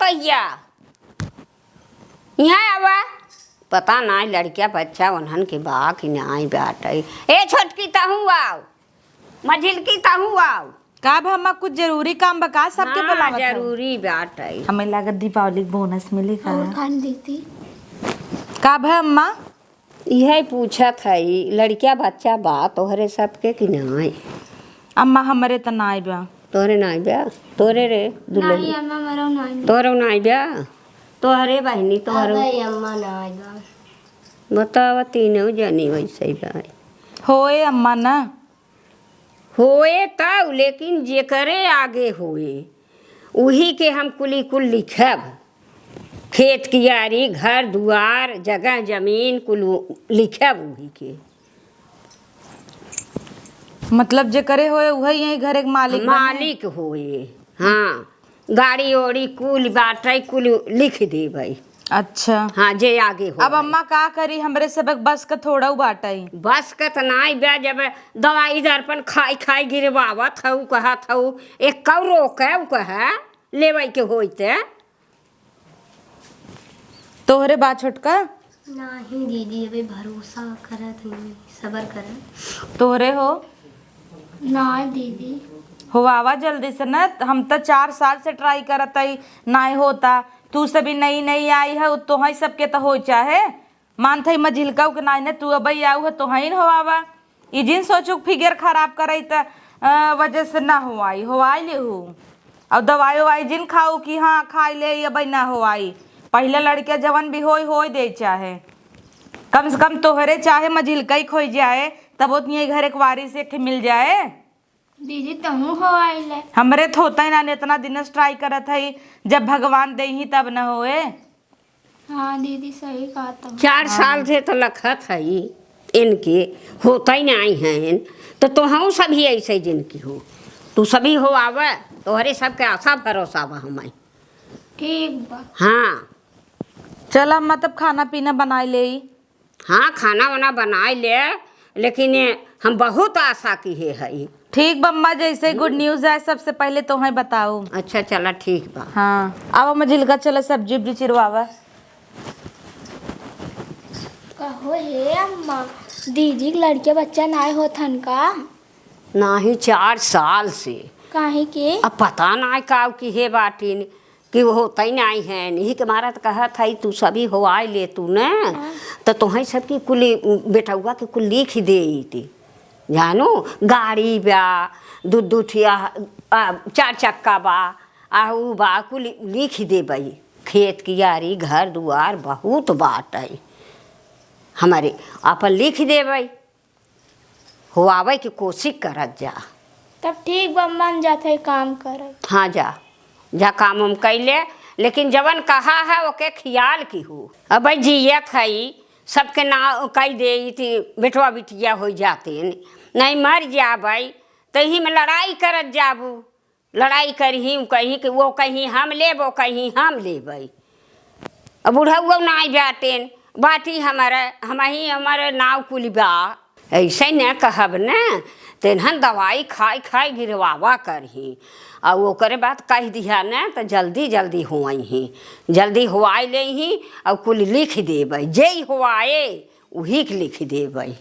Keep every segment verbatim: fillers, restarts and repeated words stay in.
भैया, यहाँ आवा। पता नाई लड़किया बच्चा उन्हन के बा कि नाई बाटइ। ए छोटकी, तहूँ आव। मझिलकी, तहूँ आव। का भा अम्मा, कुछ जरूरी काम बा का? सबके हाँ, बुलावत है। जरूरी बाटइ। हमें लागत दीपावली के बोनस मिली का? और खान देती। का भा अम्मा? इहे पूछत हई, लड़किया बच्चा बा तोहरे सबके कि नाई? अम्मा, हमरे त नाई बा। तोहरे नाई बा? तोहरे रे दुल्हन? नाई अम्मा, हमरो नाई बा। तोहरो नाई बा? तोहरे बहिनी, तोहरो? अबे अम्मा, नाई बा। बतावा, तीनों जनी वैसे ही बा। होए अम्मा ना। होए तउ, लेकिन जेकरे आगे होए, उही के हम कुली कुल लिखब। खेत कियारी, घर दुआर, जगह जमीन, कुल लिखब उही के। मतलब जेकरे होए, उहे यही घरे के मालिक बने? मालिक होए, हाँ। गाड़ी ओड़ी कुल बाटइ, कुल लिख देबइ। अच्छा। हाँ, जे आगे हो। अब अम्मा का करी, हमरे सबक बस क थोड़उ बाटइ। बस क त नाई बा, जब दवाई दर्पण खाई खाई गिरवावत हऊ, कहत हऊ, एक कौ रोके, उ कहे, लेवइ के होइत। तोहरे बा छोटका? नाही दीदी, अबे भरोसा करत नहीं, सबर करत। तोहरे हो? नाही दीदी। होवावा जल्दी से न, हम त चार साल से ट्राई करत हई, नाही होता। तू सभी नई नई आई है, तोहई सबके त होई चाहे। मानत हई मझिलका के नाही न, तू अबई आऊ है, तोहई न होवावा। ई जिन सोचू फिगर खराब करई त, अ, वजह से ना होवाई, होवाई लेहू। अउर दवाई ओवाई जिन खाऊ कि हाँ, खाई ले, अबई ना होवाई। पहिले लड़के जवन भी होई, होई दे चाहे। कम से कम तोहरे चाहे मझिलका ही खोई जाए, तब उतनी घर एक वारिस एक ठे मिल जाए। दीदी, तहूँ हो आइले। हमरे त होतइ ना, इतना दिन से ट्राई करत हई, जब भगवान देही तब न होए। हाँ दीदी, सही कहत हो। चार हाँ। साल से त लखत हई इनके, होतइ नाहीं हइन, त तोहूँ सभी ऐसे जिनकी हो, तू सभी हो आवे, तोहरे सबके आशा भरोसा बा हमइ। ठीक बा। हाँ। चल अम्मा, तब खाना पीना बनाइ लेई। हाँ, खाना वाना बनाइ ले, लेकिन हम बहुत आशा किहे हई। ठीक बा अम्मा, जैसे गुड न्यूज आए, सबसे पहिले तोहई बताऊ। अच्छा, चला, ठीक बा। हाँ, आवा मझिलका, चला सब्जी उब्जी चिरवावा। कहो हे अम्मा, दीदी के लड़के बच्चा नाहीं होत हन का? नाहीं, चार साल से। काहे के? अब पता नाहीं का किहे बाटिन। कि वो होतइ नाहीं है, इही के मारा त कहत हई, तू सभी होवाइ ले तू न, हाँ। त तोहई सबकी कुली बेटउआ के कुल लिखि देइत। जानो, गाड़ी बा, दू दू ठिया, आ, चार चक्का बा, आ ऊ बा, कुल लिखि देबइ। खेत कियारी, घर दुआर बहुत बाटइ हमरे, आपन लिखि देबइ। होआवे के कोशिश करत जा। तब ठीक बा, मन जात है काम करत। हाँ जा, जा काम उम कैले, लेकिन जवन कहा है ओके खियाल किहू। अबे जियत हई, सबके नाव कई देइत, बेटवा बिटिया होइ जातिन, नहीं मर जाबइ, त इही में लड़ाई करत जाबू। लड़ाई करिहीं, उ कहिहीं कि वो कहिहीं हम लेब, वो कहिहीं हम लेबइ। अब बुढ़उआ नाहीं बाटेन, बाटी हमरे, हमहीं हमरे नाव कुलि बा। अइसे न कहब न, तेनहन दवाई खाइ खाइ गिरवावा करिहीं। अउ ओकरे बाद कहि दिहा न, त जल्दी जल्दी होइहीं, जल्दी होआइ लेइहीं, अउ कुलि लिखि देबइ, जेइ होआए, उही के लिखि देबइ।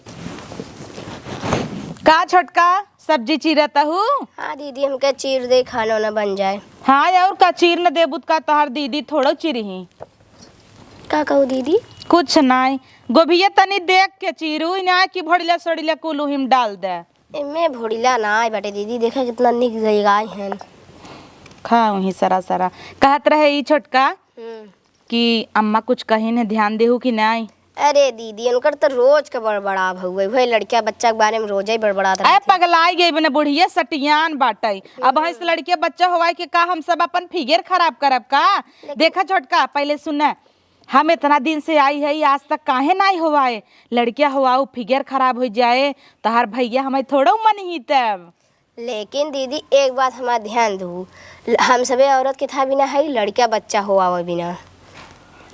का छोटका, सब्जी चीरत हू? हाँ दीदी, हमके चीर दे, खाना वाना बन जाए। हाँ, अउर का चीर न देबू त का, तोहार दीदी थोड़ो चीरही। का कहू दीदी? कुछ नाहीं, गोभिया तनी देख के चीरू, ई ना कि भोड़िला सोड़िला कुल उही में डाल दे। एमे भोड़िला नाहीं बाटे दीदी, देखा कितना निक गई गाय हन। खा उही सरा सरा। कहत रहे ई छोटका हम्म। कि अम्मा कुछ कहिन है, ध्यान देहू कि नाहीं? अरे दीदी, उनकर त रोज के बड़बड़ाव हउवे, उहे लड़किया बच्चा के बारे में रोजे बड़बड़ात अरे रहत है। पगलाई गई बने बुढ़िया सटियान बाटइ। अब हम्म। हइस लड़किया बच्चा होवाइ के का हम सब अपन फिगर खराब करब का? लेकिन देखा छोटका, पहिले सुन, हम इतना दिन से आई है, आज तक काहे नाहीं होवाए? लड़किया होवाऊ, फिगर खराब होइ जाए, तोहार भइया हमइ थोड़ो मनिहीं तब। लेकिन दीदी, एक बात हमार ध्यान दू, ल-, हम सबे औरत के था बिना है, लड़का बच्चा होआवे बिना,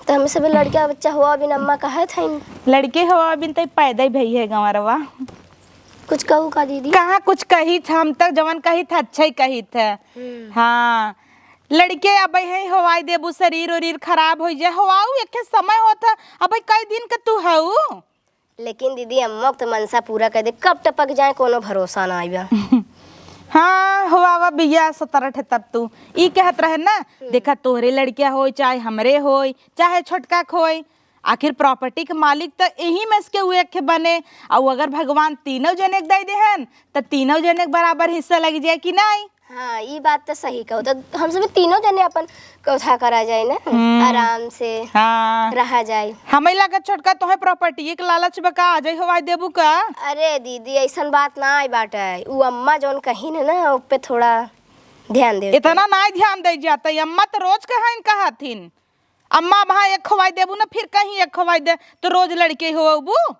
त हम सबे लड़का बच्चा होआवे बिना अम्मा कहत हईन। लड़के होआवे बिन त पैदा ही भई है गंवरवा। कुछ कहू का दीदी? कहाँ कुछ कही था, हम तक जवन कही था, अच्छा ही कही था। हम्म। हाँ, लड़के अबे है होवाई देबू, शरीर उरीर खराब होइ जाए, होवाऊ एक समय होत है, अबे कई दिन के तू हऊ। लेकिन दीदी, अम्मा के तो मनसा पूरा कर दे, कब टपक जाए, कोनो भरोसा ना आइबा। हाँ, होवावा बिया सतरठ है तब तू ई कहत रहे ना। हम्म। देखा, तोहरे लड़किया होई, चाहे हमरे होई, चाहे छोटका के होई, आखिर प्रॉपर्टी के मालिक तो यही में से केहू एक बने। और अगर भगवान तीनों जने के दे देहन, तो तीनों जने के बराबर हिस्सा लग जाए कि नहीं? हाँ, ई बात तो सही कहो। तो हम सब तीनों जने अपन कौथा करा जाए ना, हम्म। आराम से हाँ। रहा जाए। हमें लगा छोटका, तोहे प्रॉपर्टी के लालच बा का, आ जाए होवाई देबू का? अरे दीदी, ऐसन बात ना आई बाटे। उ अम्मा जौन कहिन है ना, उस पे थोड़ा ध्यान दे। इतना ना ध्यान दे जाता, अम्मा तो रोज कहिन कहथिन। अम्मा वहाँ एक होवाई देबू ना, फिर कहीं एक होवाई दे, तो रोज लड़के होबू।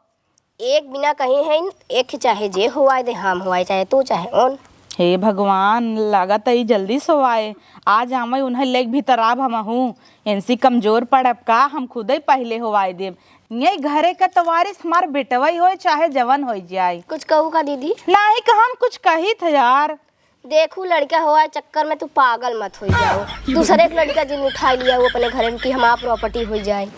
एक बिना कहीं है, एक चाहे जे होवाई दे, हम होवाई चाहे तू चाहे ओन। हे भगवान, लागत है ई जल्दी सोवाए। आज आवे उन्हें लेके भीतर आब हमहू। इनसे कमजोर पड़ब का, हम खुदे पहले होवाई देब। ये घरे का तो वारिस हमार बेटवा ही होए, चाहे जवन होई जाए। कुछ कहू का दीदी? नाही का हम कुछ कही थे यार। देखू, लड़का होवाए चक्कर में तू पागल मत हो जाओ। दूसरे एक लड़का जिन उठा लिया वो अपने घर में कि हमार प्रॉपर्टी हो जाए।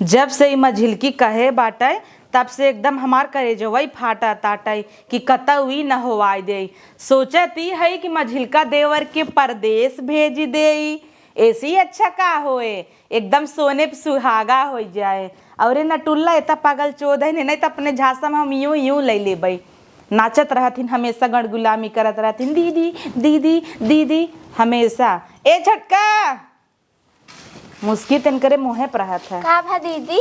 जब से ई मझिलकी कहे बाटे, तब से एकदम हमार करेजवई फाटा ताटे कि कतऊ ई न होवाई दे। सोचत ई है कि मझिलका देवर के परदेस भेज देई, ऐसे ही अच्छा का होए, एकदम सोने पे सुहागा हो जाए। अउरे नटुल्ला एता पागल चोद है, नहीं तो अपने झांसा में हम यूं यूं ले लेबई। नाचत रहथिन, हमेशा गड़गुलामी करत रहथिन, "दीदी, दीदी, दीदी", हमेशा। ए छोटका, मुस्की तेन करे मुँहे पर रहत है। का भा दीदी?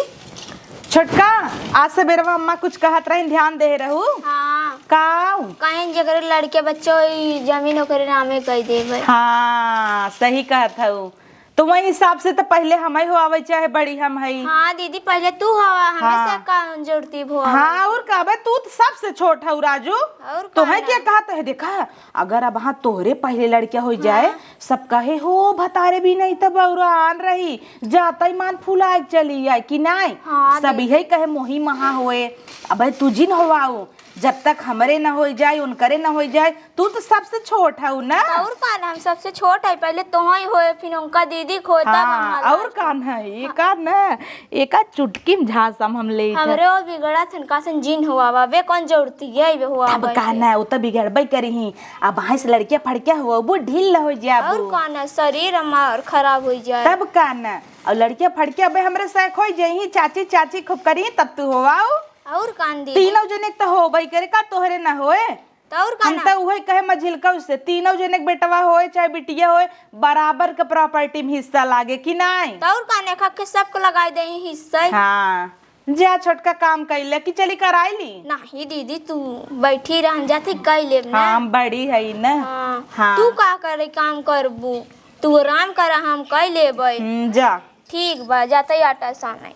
छोटका, आज सबेरवा अम्मा कुछ कहत रही, ध्यान दे रहू? हाँ। का? कहीं जेकरे लड़के बच्चे होई, जमीन ओकरे नामे कर देबे। हाँ, सही कहत हऊ। तो वही हिसाब से तो पहले हम ही होआवे चाहे बड़ी हम हई। हाँ दीदी, पहले तू हवा, हमें हाँ। से का जरूरती भो हाँ, और का बे, तू तो सबसे छोट हऊ राजू। और तो का है ना? क्या कहत है, देखा, अगर अब हाँ तोहरे पहले लड़का हो जाए, हाँ। सब कहे हो भतारे भी नहीं तब और आन रही, जाता ही मान फुलाए के चली जाए कि नहीं? हाँ सब दीदी। यही कहे मोही महा होए। अब तू जिन होवाऊ, जब तक हमरे न हो जाए, उनकरे न हो जाए, तू तो सबसे छोट हऊ ना। और का ना, हम सबसे छोट है, पहले तोहई होए, फिर उनका दीदी को, तब हम हाँ, हमार और बात का ना, ये हाँ। का ना, एका चुटकी में झांसम हम ले इधर। हमरे वो बिगड़ा थन का सन जिन हुआ बा, बे कौन जरूरती है, बे हुआ तब बा का के। ना, वो तो बिगड़बे करी ही। अब भैंस लड़के फड़के हुआ, वो ढील हो जाबू। और का ना, शरीर हमार खराब हो जाए। तब का ना, और लड़के फड़के अबे हमरे सैक हो जाई, चाची, चाची खूब करी, तब तू होवाऊ। और कान दीदी। तीनों जने तो होबे करे, का तोहरे ना होए? तो और का हम ना? तो उहे कहे मझिलका उससे, तीनों जने के बेटवा होए चाहे बिटिया होए, बराबर के प्रॉपर्टी में हिस्सा लागे कि नाई? तो और का ना, खा के सबको लगाई दे हिस्सा। हाँ, जा छोटका काम कैले कि चली कराई ली। नहीं दीदी, तू बैठी रह, हम जाते कई लेब ना। हाँ, हम बड़ी है ना। हाँ। हाँ। तू का करे काम करबू? तू आराम करा, हम कई लेबै। हम्म, जा। ठीक बा, जाते ही आटा सानै।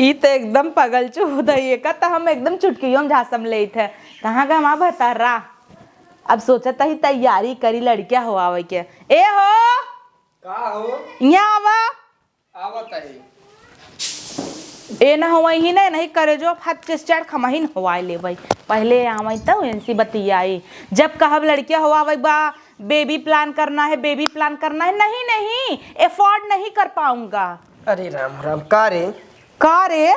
ई तो एकदम पगल चूद है, एका तो हम एकदम चुटकियों में झांसम लेत है। कहाँ का हमार भतारा? अब सोचत ही तैयारी करी लड़किया हो आवे के। ए हो! का हो? यहाँ आवा। आवत है। ए ना होवई ही ना, नहीं करे जो फट के स्टार्ट खमहिन होवाई लेबै। पहले आवई तब इनसे बतियाई। जब कहब लड़किया होवावे बा, बेबी प्लान करना है, बेबी प्लान करना है, नहीं, नहीं, अफोर्ड नहीं कर पाऊंगा। अरे राम राम, का रे? का रे?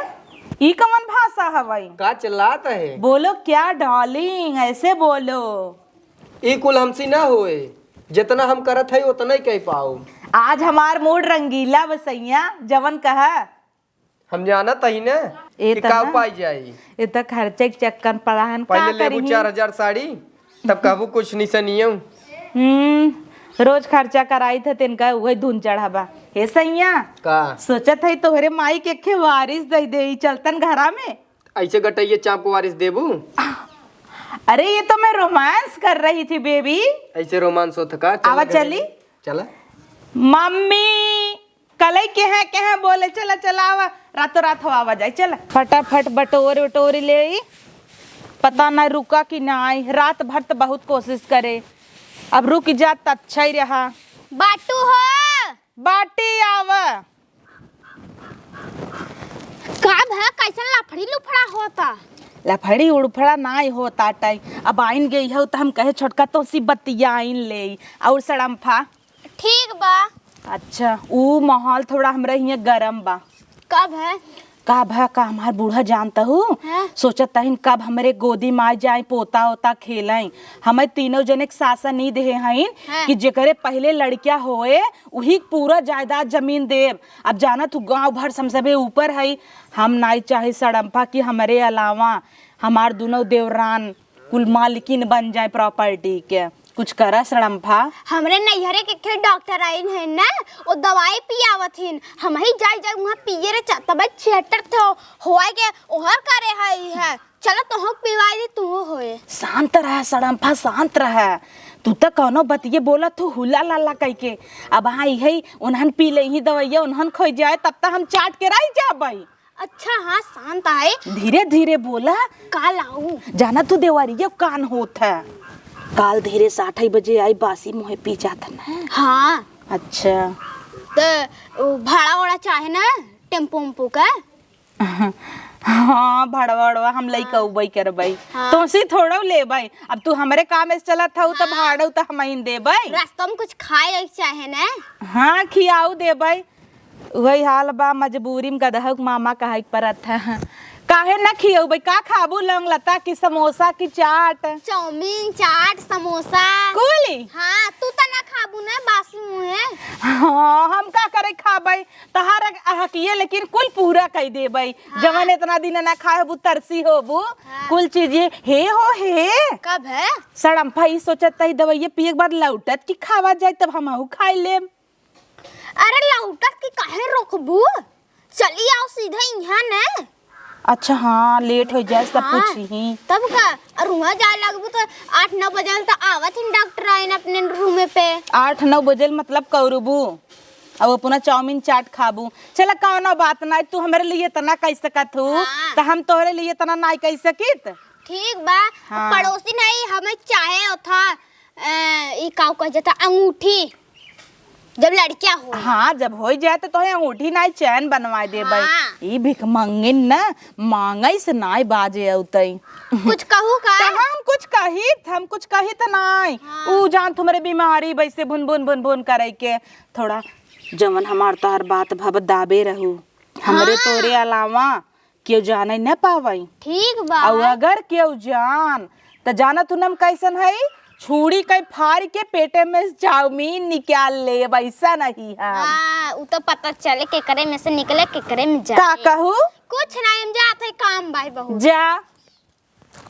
ई कवन भाषा हवई? का चिल्लात है? बोलो क्या डार्लिंग, ऐसे बोलो। ई कुल हमसे ना होए, जितना हम करत है उतना ही कह पाओ। आज हमार मूड रंगीला बसैया, जवन कहा। हम जानत ही ना ए कि त का ना। उपाय जाई। ए त खर्चे के चक्कर पड़ा हन, का पहले लेबू करी? चार हजार साड़ी, तब कहबू कुछ नहीं सनियो। हम्म, रोज खर्चा कराई थे, तिनका उहे धुन चढ़ाबा। हे सैया, का? सोचत है तोहरे माई के एक ठे वारिस दे दे, ई चलतन घरा में। ऐसे गटैया चाप के वारिस देबू? अरे, ये तो मैं रोमांस कर रही थी, बेबी। ऐसे रोमांस होत का? चला आवा घरे चली। में। चला। मम्मी, कलई के हैं, के हैं बोले, चला, चला, आवा, रातों रात हो आवा जाए, चला। फटाफट बटोर, बटोर ले आई। पता ना रुका कि ना आई, रात भर तो बहुत कोशिश करे, अब रुक जात तो अच्छा ही रहा। बाटू हो। बाटी आवा। का भा, कैसन लफड़ी लुफड़ा होता? लफड़ी उड़फड़ा नाई होत आटइ। अब आइन गई हउ त हम कहे छोटका तोहसी बतियाइन लेई। अउर सड़म्फा? ठीक बा। अच्छा, ऊ माहौल थोड़ा हमरे हियाँ गरम बा। कब है? कब है का हमार बूढ़ा जानत हू? हैं? सोचत हइन कब हमरे गोदी में आ जाए, पोता ओता खेलइ। हमइ तीनों जने के सास नी देहे हइन हैं। कि जेकरे पहिले लड़किया होए उही के पूरा जायदाद जमीन देब। अब जानत हू गाँव भर से हम सबे ऊपर हई। हम नाई चाही सड़म्फा कि हमरे अलावा हमार दुनों देवरान कुल मालकिन बन जाए property के। कुछ करा सड़म्फा। हमरे नैहरे के खेत डॉक्टर आइन है ना, वो दवाई पियावत हिन। हमही जाई जाई वहाँ पिए रे चा-, तबे छिहत्तर थे होए के ओहर करे है, है। चलो तोहू पिवाई दी, तू होए। शांत रह सड़म्फा, शांत रह। तू त कौनो बतिये बोलत हू हुला लाला कइके। अब हाँ इहे उन्हन पी लेइहीं दवइया, उन्हन खोइ जाए, तब त हम चाट के रहि जाबइ। अच्छा, हाँ, शांत आए। धीरे धीरे बोला। का लाऊ? जानत हू देवरिया कान होत है। काल धीरे से आठइ बजे आई, बासी मुँहे पी जात न। हाँ। अच्छा। त उ भाड़ा ओड़ा चाहे ना, टेम्पो उम्पो का? हाँ, भाड़वा ओड़वा हम लइका हाँ। उबई करबई। हाँ। तोसी थोड़ो लेबई। अब तू हमरे काम से चलत हऊ, त हाँ। भाड़ो त हमइन देबई। रास्ता में कुछ खाए के चाहे ना। हाँ, खियाऊ देबई। उहइ हाल बा, मजबूरी में गदहक मामा कहइ के परत है। काहे न खियउबइ? का खाबू, लौंग लता की समोसा की चाट? चाउमीन, चाट, समोसा। कुली? हाँ, तू त ना खाबू न बासी मुँहे। हाँ, हम का करइ खाबइ? तहार अहकिये लेकिन कुल पूरा कइ देबइ। हाँ। जवन एतना दिन ना खाए होबू, तरसी होबू, हाँ। कुल चीजे। हे हो हे। कब है? सड़म्फा ई सोचत हई दवइया पिए के बाद लौटत कि खावा जाए, तब हमहू खाइ लेब। अरे लौटत कि काहे रोकबू? चली आओ सीधे इहाँ ने। अच्छा हाँ, लेट होइ जाए सब हाँ, कुछ ही। तब का? और वहाँ जाए लगबू तो आठ नौ बजे त आवत ही डॉक्टर आइन अपने रूमे पे। आठ नौ बजे मतलब कौरबू, अब अपना चाउमीन चाट खाबू। चला कौनो बात नाई, तू हमरे लिए एतना कइ सकत हू, हाँ। त हम तोहरे लिए एतना नाई कइ सकित। ठीक बा, हाँ। पड़ोसी नहीं हमें चाहे ओथा ए, ई का कह जाता, अंगूठी, जब लड़किया हो। हाँ, जब होइ जाए त तोहे अंगूठी नाई चैन बनवाए देबइ। हाँ। ई भिखमंगिन न मांगइ से नाई बाजे अउतइ। कुछ कहू का? त हम कुछ कहित, हम कुछ कहित नाई। हाँ। ऊ जान तुम्हरे बीमारी बैसे भुन भुन भुन भुन करइ के। थोड़ा जवन हमार तोहार बात भब दाबे रहू, हमरे हाँ। तोरे अलावा केहू जाने न पावइ। ठीक बा। अउ अगर केहू जान, त जानत हू न हम कइसन हई? छुरी कइ फारि के पेटे में चाउमीन निकाल लेब, अइसन ही हम। हाँ, उ त पता चले केकरे में से निकले, केकरे में जाए। का कहू? कुछ नाई, हम जात हई, काम बाई बहुत। जा।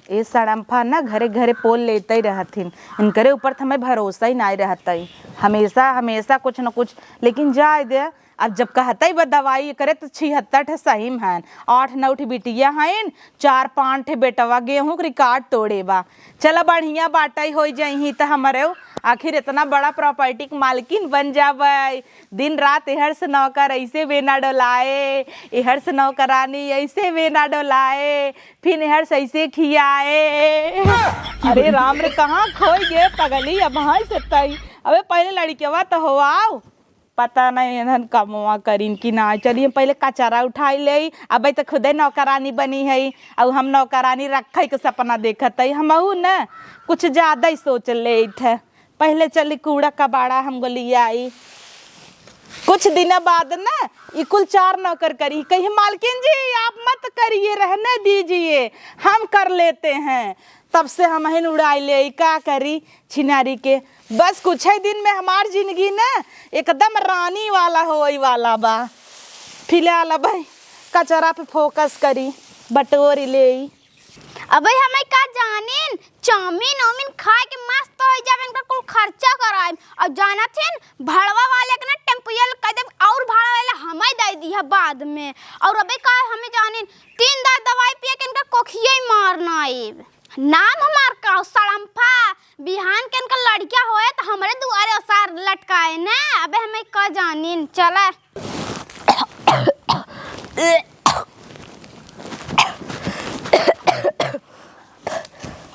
ए सड़म्फा न घरे घरे पोल लेतइ रहथिन, इनकरे ऊपर त हमें भरोसा ही नाई रहतइ, हमेसा हमेसा कुछ न कुछ। लेकिन जाए दे, अब जब कहतइ बा दवाई करे त छिहत्तर ठे सही में हन, आठ नौ ठे बिटिया हइन, चार पाँच ठे बेटवा, गेहूँ के record तोड़े बा। चला बढ़िया बाटइ, होइ जइहीं त हमरे आखिर एतना बड़ा property के मालकिन बन जाबइ। दिन रात एहर से नौकर अइसे बेना डोलाए, एहर से नौकरानी अइसे बेना डोलाए, फिर एहर से अइसे खियाए। अरे राम रे, कहाँ खोइ गे पगली, अब हाँ से तई। अबे पहिले लड़िकवा त होआव, पता नहीं इन्हन कमवा करिन कि ना। चलिए पहिले कचरा उठाइ लेई, अबे त खुदे नौकरानी बनी है, अउ हम नौकरानी रखे के सपना देखत है। हमहू न कुछ ज्यादा ही सोच लेत है। पहिले चली कूड़ा कबाड़ा हम गोलियाई। कुछ दिन बाद न ई कुल चार नौकर करी, कही, "मालकिन जी, आप मत करिए, रहने दीजिए, हम कर लेते हैं।" तब से हमहिन उड़ाई ले, ई का करी छिनारी के। बस कुछ ही दिन में हमार जिंदगी न एकदम रानी वाला होई वाला बा। फिलहाल अब कचरा पे focus करी, बटोरी लेई। अबे हमें का जानिन, चाउमीन उमीन खाए के मस्त होइ जाब, इनका कुल खर्चा कराइब। अउ जानत हिन, भड़वा वाले के ना टेम्पुआ कह देब, अउर भाड़ा वाला हमें दे दिया बाद में। अउर अबे का हमें जानिन, तीन दांत दवाई पिए के इनका कोखिए ही मारना आइब। नाम हमार का सड़म्फा, बिहान के इनका लड़किया होए त हमरे दुआरे ओसार लटकाए ना। अबे हमें का जानिन, चला।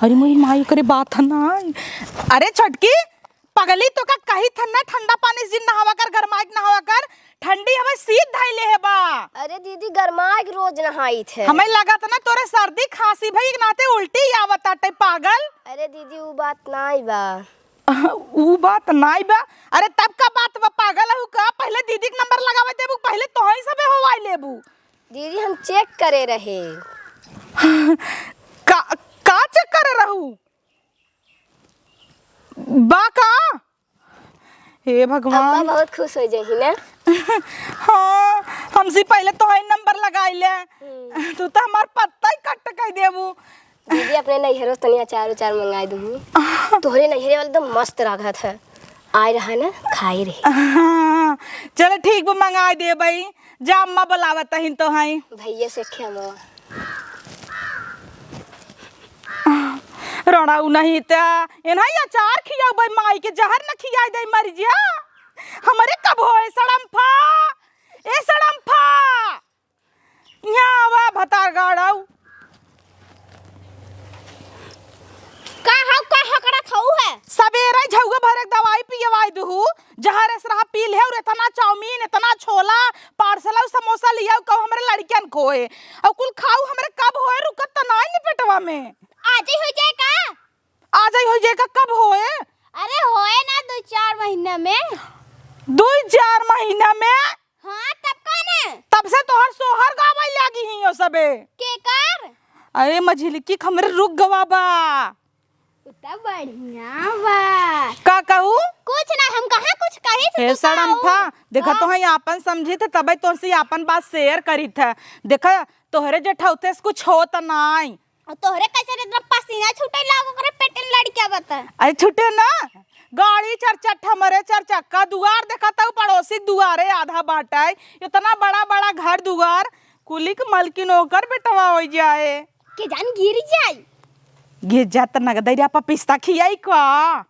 अरे मोरी माई, करे बात है ना। अरे छोटकी, पगली, तोका कही थन ना, ठंडा पानी से जिन नहावा कर, गरमाई के नहावा कर। ठंडी हमें शीत धइले है बा। अरे दीदी, गरमाए के रोज नहाइत है। हमें लागत ना तोरे सर्दी खांसी भई के नाते उल्टी आवत आटे पागल। अरे दीदी, उ बात नाई बा। उ बात नाई बा? अरे तब का बात बा, पागल हऊ का? पहिले दीदी के नंबर लगावे देबू, पहिले तोहई सबे होवाई लेबू। दीदी, हम चेक करे रहे। का, का चेक करे रहू? बा का? हे भगवान। अम्मा बहुत खुश हो जाही ना। हाँ, हमसे पहिले तोहई नंबर लगाई ले। हम्म। तू तो हमार पत्ता ही कट कर देबू। दीदी, अपने नैहरों से तनी अचार उचार मंगाई दूँ। तोहरे नैहरे वाले तो मस्त लागत है। आए रहा ना, खाए रहे। हाँ, चलो ठीक बा, मंगाई देबई। जा, अम्मा बुलावत हईन तोहई। भैया से खेमवा। रड़ाऊ नहीं त, एनहई अचार खियाऊ बई, माई के जहर न खियाई दे, मर जा। हमरे कब होए सड़म्फा? ए सड़म्फा! यहाँ आवा भतार गाड़ाऊ। का हऊ, का हकड़ा खाऊ है? सबेरे झउआ भरे के दवाई पियवाई दुहू, जहर एस रहा पी ले, और इतना चाउमीन, इतना छोला, पार्सल और समोसा लियाऊ, कहू हमरे लड़कियन को है। और कुल खाऊ हमरे कब होए, रुकत त नाई नि पेटवा में। आज ही हो जाए का? आज ही हो जाए का, कब होए? अरे होए ना, दो चार महीना में। दो चार महीना में? हाँ, तब का ने? तब से तोहर सोहर गावै लागी ही यो सबे। के कर? अरे मझिलकी, हमरे रुक गवा बा। उ त बढ़िया बा। का कहू? कुछ ना, हम कहाँ कुछ कही थे, हे तू सड़म्फा, कहू। देखा हाँ। तो है आपन समझी थे, तबै तोहसे आपन बात शेयर करी थे। देखा, तोहरे जेठौते से कुछ होत नाई। और तोहरे कैसे इतना पसीना छूटे लाग ओकरे पेटे में लड़किया बता। अरे छूटे ना, गाड़ी चार चट्ठा मरे, चार चक्का, दुआर देखा तऊ पड़ोसी के दुआरे आधा बाटै, इतना बड़ा बड़ा घर दुआर, कुली के मलकिन ओकर बेटवा होइ जाए। के जान गिर जाई। गिर जात नगदैरिया पपिस्ता खियाई का?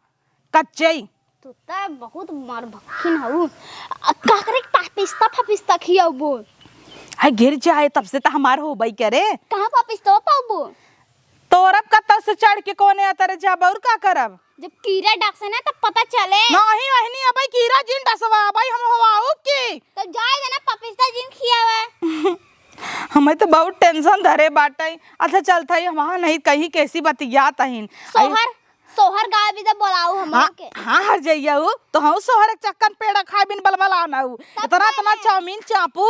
कच्चई। तू त बहुत मार भक्खिन हऊ। आ, का करे पपिस्ता फपिस्ता खियाऊ बोल। हाय गिर जाए तब से त हमार होबई करे। कहाँ पपिस्ता पाऊ बोल? तोरब कत्ता से चढ़ के कोने अतरे जाब और का करब? जब कीरा डस से ना तब पता चले। नहीं वहनी अबई कीरा जिन डसवा अबई हम होवाऊ की। तब जाए देना पपिस्ता जिन खियावा। हमें तो बहुत टेंशन धरे बाटई। अच्छा चलत हई हम वहाँ नहीं कहीं कैसी बतियात हईन। सोहर, सोहर गाय भी तो बोलाऊ हम हाँ, के। हाँ हर जइया उ, तो हम सोहर एक चक्कन पेड़ा खाए बिन बलबला ना उ। तब इतना, का इतना ना? चाउमीन चापू।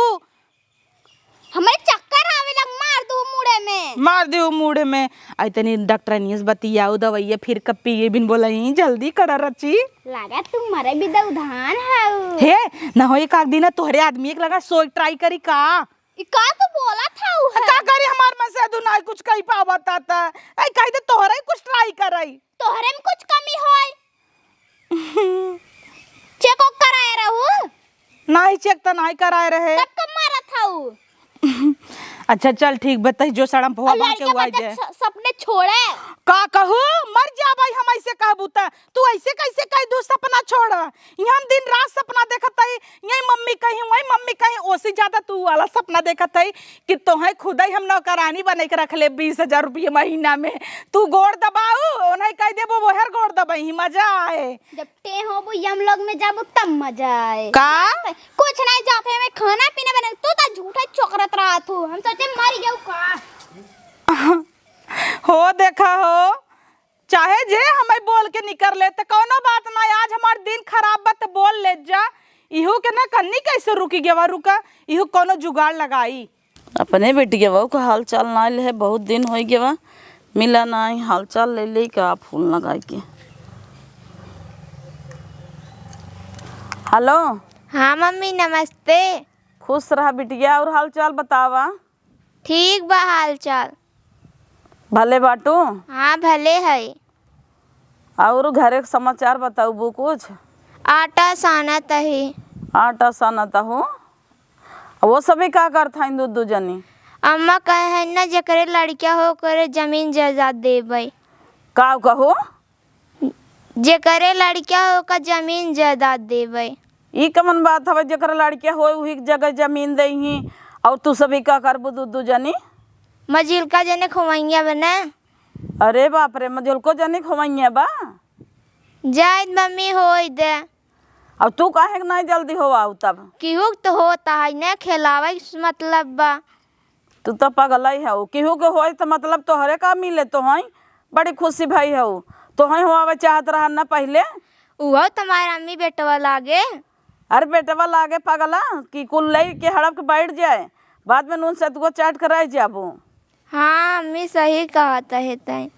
हमरे चक्कर आवे लग मार दू मुड़े में। मार दू मुड़े में। आई तनी डॉक्टरनिया से बतियाऊ दवैया फिर कब पिए बिन बोला ही जल्दी करा रची। लागा तू मरे भी दउधान हऊ। हे, ना हो एक आध दिन तोहरे आदमी एक लगा सोई ट्राई करी का? ई का तू बोला था उ है? का करी हमार मन से दू नाई कुछ कही पावत आता। ऐ कही दे तोहरे ही कुछ ट्राई करई। तोहरे में कुछ कमी होई। चेक ओक कराए रहू? नाई चेक त नाई कराए रहे। तब कब मारा था उ? अच्छा चल ठीक बताई जो सड़म और भवा के लड़के हुआ बच्चा जाए। स-, सपने छोड़े। का कहू? मर जाबई हम ऐसे कहबू त। तू ऐसे कैसे कह दू सपना छोड़? यहाँ हम दिन रात सपना देखत हई, यही मम्मी कहीं, वही मम्मी कहीं, ओसे ज्यादा तू वाला सपना देखत हई कि तोहे खुदई हम नौकरानी बने के रख ले बीस हजार रुपये महीना में। तू गोड़ दबाऊ, उन्हें कह देबो वो हर गोड़ दबाई, मजा आए। जब ते होबो यम लोग में जाबो तब मजा आए। का? कुछ नहीं जाते मैं खाना पीना बना, तू तो झूठा चोकरत रहा तू। हम सोचे मर गयो का? हो देखा हो, चाहे जे हमें बोल के निकर ले, त कौनो बात ना। आज हमार दिन खराब बा, त बोल ले जा। इहू के ना कन्नी कैसे रुकी गेवा, रुका, इहू कौनो जुगाड़ लगाई। अपने बेटी के बहू का हाल चाल ना ले है, बहुत दिन हो गया मिला ना, हाल चाल ले ले का फोन लगाई के। हेलो। हाँ मम्मी, नमस्ते। खुश रहा बिटिया, और हाल चाल बतावा। ठीक बा हाल चाल। भले बाटू? हाँ, भले है। और घरे के समाचार बताउबू कुछ? आटा सानत ही। आटा सानत हो? वो सभी का करत हईन दू दू जनी? अम्मा कहे है ना, जेकरे लड़किया हो, ओकरे जमीन जायदाद देबै। का कहो? जेकरे लड़किया हो, ओका जमीन जायदाद देबै। ई कवन बात हवे, जेकरे लड़किया होय, उही के जगह जमीन देही, और तू सभी का करबू दू दू जनी? मझिलका जने खोवैया बने। अरे बाप रे, मझिलको जने खोवैया बा? जायद मम्मी होई दे। अब तू काहे के नाहीं जल्दी होवाउ तब? केहू के तो होत है, न खेलावे से मतलब बा। तू तो पगलई हऊ, केहू के होई तो मतलब तोहरे का मिले, तोहई बड़ी खुशी भई हऊ, तोहई होवावे चाहत रहन न पहिले। उहो तुम्हारे अम्मी बेटवा लागे। अरे बेटवा लागे पगला, कि कुल लई के हड़प के बैठ जाए, बाद में नून सतुआ चाट के रह जाबू। हाँ अम्मी, सही कहत है तई।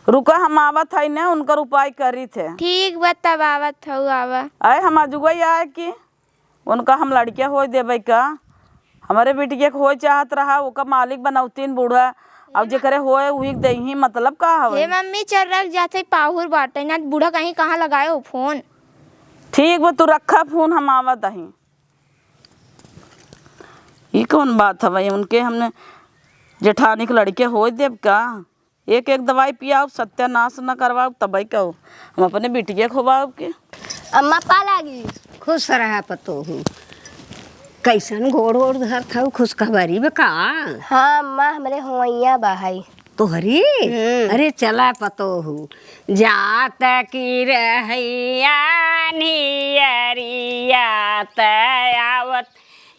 रुका, हम आवत हई न, उनकर उपाय करी थे। ठीक बा, तब आवत हऊ, आवा। अरे हम अजुगई आए कि उनका हम लड़किया होय देबै का? हमरे बिटिया के होय चाहत रहा, ओका मालिक बनौतीन बूढ़ा, अब जेकरे होय उही के देही, मतलब का हवे? हे मम्मी, चल रख, जाते पाहुर बाटे ना, बूढ़ा कहीं कहाँ लगाए हो फोन। ठीक बा, तू रखा फोन, हम आवत हई। ई कौन बात हवे? उनके हमने जेठानी के लड़के होय देब का? एक एक दवाई पियाउब, सत्यानाश न करवाउब, तबई कहू हम अपने बिटिया खोवाउब के। अम्मा पा लागी। खुश रहा पतोहू। कैसन गोड़ ओड़ धरत हऊ, खुशखबरी बा का? हाँ अम्मा, हमरे होइया बा है। तोहरी? हम्म। अरे चला पतोहू, जात की रहैया नियरिया त आवत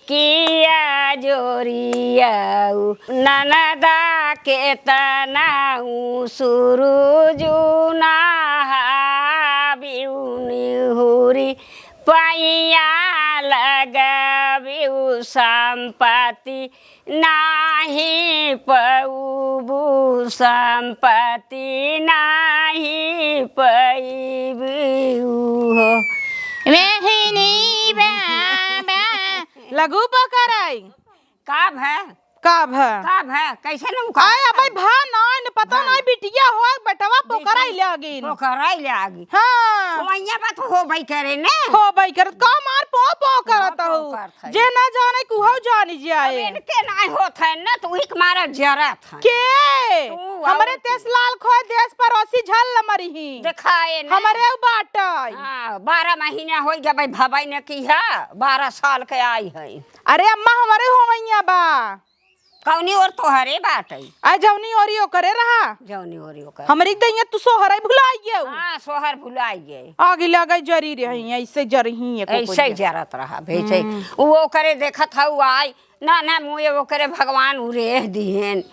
किया जोरियाऊ ननदा के तनाऊ सुरुजू नहाबिउ निहुरी पैया लगबिउ संपत्ति नाही पउबू संपत्ति नाही पइबू हो। मेहिनी बाबा। लगू पकड़ाई। का भा? का भा? का भा? कैसे न उका-, आय, अबे भा नाइन, पता हाँ। नाई बिटिया हो, बेटवा पोकराई लागिन। पोकराई लागिन। हाँ। होइया बा तो होबई करे ने। होबई करत, का मार पो पो करत हो। करत है। जे ना जाने कुहू जानी जाए। अब इनके नाई होत है ना, तो उही के मारा जरत है। के? तू हमरे और तेस लाल खोए देश पड़ोसी झल मरी ही। देखाए ने। हमरे उ बाटई। हाँ, बारह महीना होई गए भाई भवाई ने की है, बारह साल के आई है। अरे अम्मा, हमरे होवैया बा। कौनी ओर तोहरे बाटई? आ जौनी ओरी ओकरे रहा। जौनी ओरी ओकर। हमरी दइया तू सोहरे भुलाई गयो। हाँ, सोहर भुलाई गए। आगी लगे जरी रही, ऐसे जरही है ऐसे ही कुकुरिया। जरत रहा, भैसे। हम्म। वो ओकरे देखत हऊ आई, ना, ना, मुए ओकरे भगवान उरेह दिहेन।